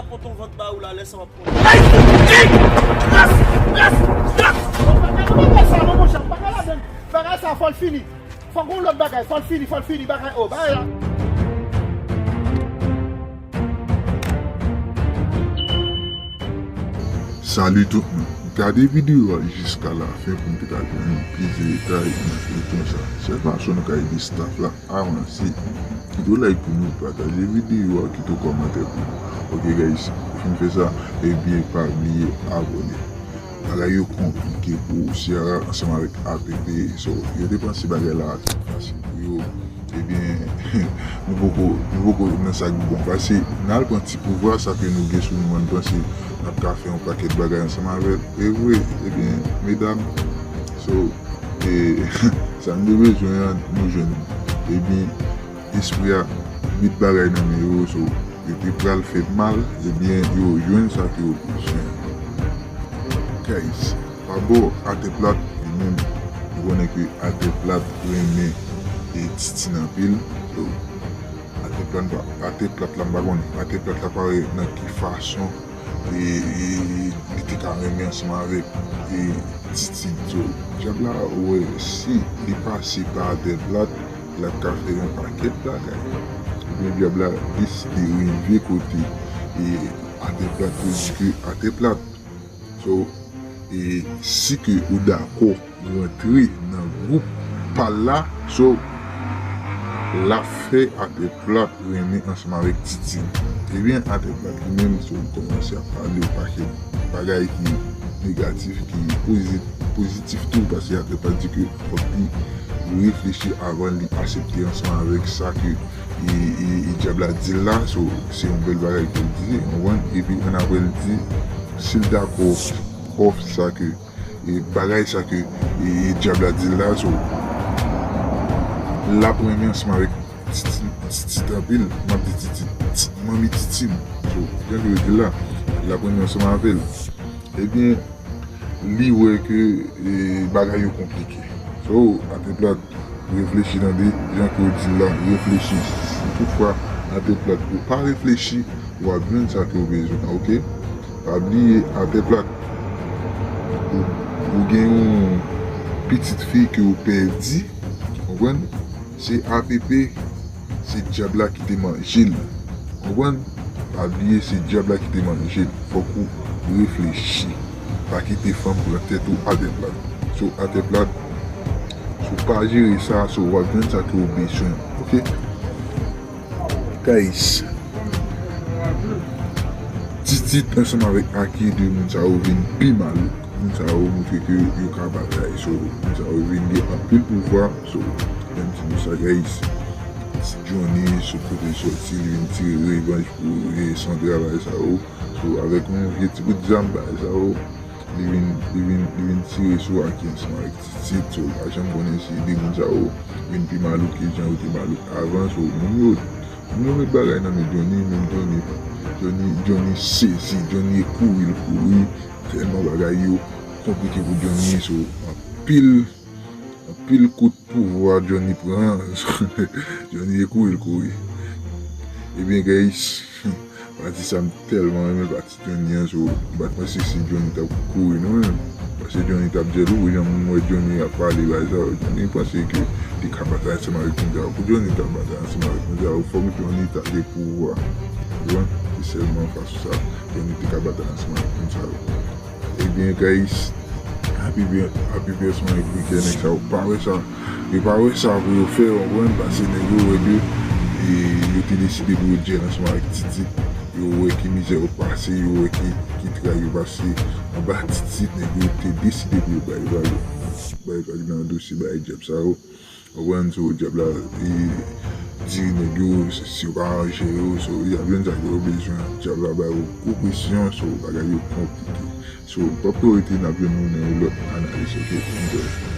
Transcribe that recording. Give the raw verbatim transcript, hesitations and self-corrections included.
Pran ton vant ba ou la, lè sa w ap pran. Ay! Ay! Ras! Ras! Ras! Non, pa ka nan bagay sa non, monchè, pa ka ladann. Bagay sa fò l fini. Fò gon lòt bagay, fò l fini, fò l fini, bagay, oh, bagay la. Salut tout moun. Gade videyo a jiska lafen pou n te ka jwenn plis de detay nan feyton sa. Sèl fason nou ka ede staff la avanse, kite w like pou nou, pataje videyo a, kite w kòmantè pou nou. Ok guys, ou fin fè sa, ebyen pa bliye abòne. Bagay yo konplike pou Ciara ansanm avèk A P P, so yo te panse bagay la ap fasil pou yo. Ebyen, nou poko, nou poko nan sa k bon. Pase n al pran ti pouvwa sa ke nou gen sou nou an, n panse n ap ka fè yon pakèt bagay ansanm avè l. E vre, ebyen, medam, so, e, sa n te bezwen an, nou jwenn. Ebyen, espri a met bagay nan men yo, so, yo te pral fè mal, ebyen, yo jwenn sa ke yo bezwen. Guys, pa bò Atè Plat, li menm, nou konnen ke Atè Plat renmen e Titine anpil. So, Atè Plat, Atè Plat la, m pa konnen. Atè Plat la pa wè nan ki fason e, e, li te ka renmen ansanm avèk e, Titine. So, dyab la wè si li pase pa Atè Plat, l ap ka fè yon pakèt bagay. Ebyen, dyab la deside rive kote e, Atè Plat pou di ke Atè Plat. So, e si ke ou dakò rantre nan gwoup pa l la, so, l ap fè Atè Plat renmen ansanm avèk Titine. Ebyen, Atè Plat li menm, so, li kòmanse ap pale yon pakèt bagay ki negatif, ki pozi-, pozitif tou, paske Atè Plat di ke fòk li reflechi avan li aksepte ansanm avèk sa ke e, e, e dyab la di l la, so, se yon bèl bagay ke l di, ou konprann? Epi annapre l di, si l dakò òf sa ke, e bagay sa ke e, e dyab la di l la, so, l ap renmen ansanm avèk Titine, Titine anpil, m ap di Titine, Ti-, Manmi Titine, so, jan ke yo di l la, l ap renmen ansanm avè l. Ebyen, li wè ke e, bagay yo konplike. So, Atè Plat, reflechi tande, jan ke w di l la, reflechi. Si toutfwa Atè Plat ou pa reflechi, w ap jwenn sa ke w bezwen, ok? Pa bliye, Atè Plat, ou, ou gen yon pitit fi ke w pèdi, konprann? Se A P P, se dyab la ki te manje l. Konprann? Pa bliye se dyab la ki te manje l. Fòk ou reflechi. Pa kite fanm pran tèt ou Atè Plat. So Atè Plat, si w pa jere sa, so w ap jwenn sa ke w bezwen. Ok? Guys, Titine ansanm avèk Aki, de moun sa yo vin pi malouk. Moun sa yo montre ke yo ka batay. So, moun sa yo vin gen anpil pouvwa. So, menm si nou sa, guys, Ti Johnny, sou kote l sòti, li vin tire revanj pou e, Sandra, bagay sa yo. So, avèk yon vye ti bout zam, bagay sa yo, li vin, li vin, li vin tire sou Aki ansanm avèk Titine. So, m pa janm konnen si de moun sa yo vin pi malouk ke jan yo te malouk avan. So, moun yo, moun yo met bagay nan men Johnny, men Johnny, Johnny, Johnny sezi, Johnny kouri, l kouri, tèlman bagay yo konplike pou Johnny. So, anpil, anpil kout pouvwa Johnny pran. Johnny e kouri l kouri. Ebyen, guys, pati sa m tèlman renmen pati Johnny an, so, m pa t panse si Johnny t ap kouri non menm. Paske Johnny t ap djèlou, jan m wè Johnny ap pale bagay sa yo. Johnny panse ke li ka batay ansanm avèk moun sa yo. Pou Johnny ta batay ansanm avèk moun sa yo, fòk Johnny ta gen pouvwa. Ou konprann? Se sèlman fason sa Johnny te ka batay ansanm avèk moun sa yo. Ebyen, guys, Happy Bear, Happy Bear se yon replike nèg sa yo pa wè sa. Yo pa wè sa pou yo fè, w konprann? Paske nèg yo wè ke e, yo te deside pou yo djèl ansanm avèk Titine. Yo wè ki mizè yo pase, yo wè ki, ki tray yo pase anba Titine. Nèg yo te deside pou yo bay vag, bay vag nan dosye bay dyab sa yo. Konprann? So, dyab la e, di nèg yo, si yo pa ranje yo, so, y ap jwenn sa ke yo bezwen. Dyab la ba yo gwo presyon, so, bagay yo konplike. So, m p ap twò rete, n ap jwenn nou nan yon lòt analiz, ok? Enjoy.